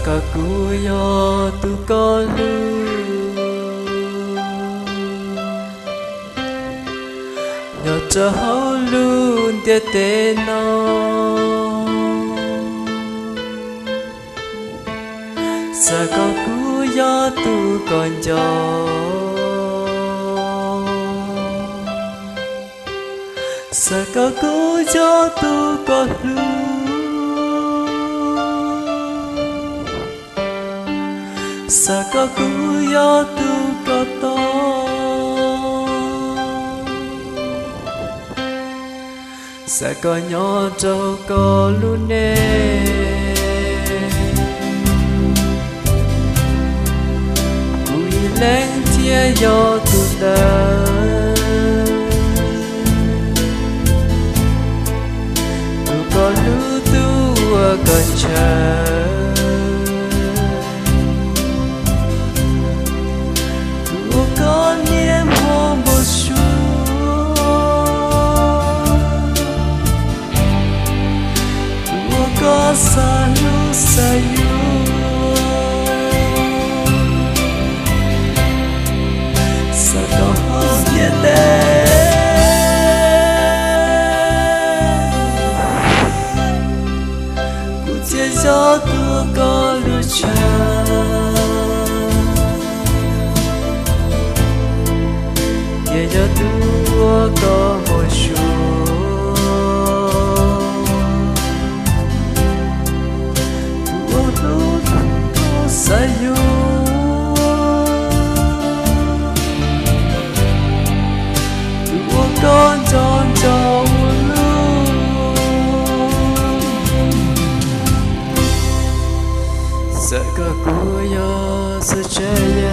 Koj kuj yog tus koj hlub, nyob rau hauv lub ntiaj teb no. Xav kom kuv yog tus koj nco, xav kom kuv yog tus koj hlub, xav kom kuv yog tus koj tau, xav kom nyob rau koj lub neej, kuv ib leeg thiaj yog tus ntawd, tus koj hlub, tus uas koj ntshaw, tus uas koj niaj hmo npau suav, tus uas koj xav hlub xav yuav, xav kom hauv ntiaj teb kuv thiaj yog tus koj lub tshav, thiaj yog tus uas koj npau suav, tus uas hlub, tus uas xav yuav, tus uas koj nco nco ua luaj. Xav kom kuv yog xav tshaj ya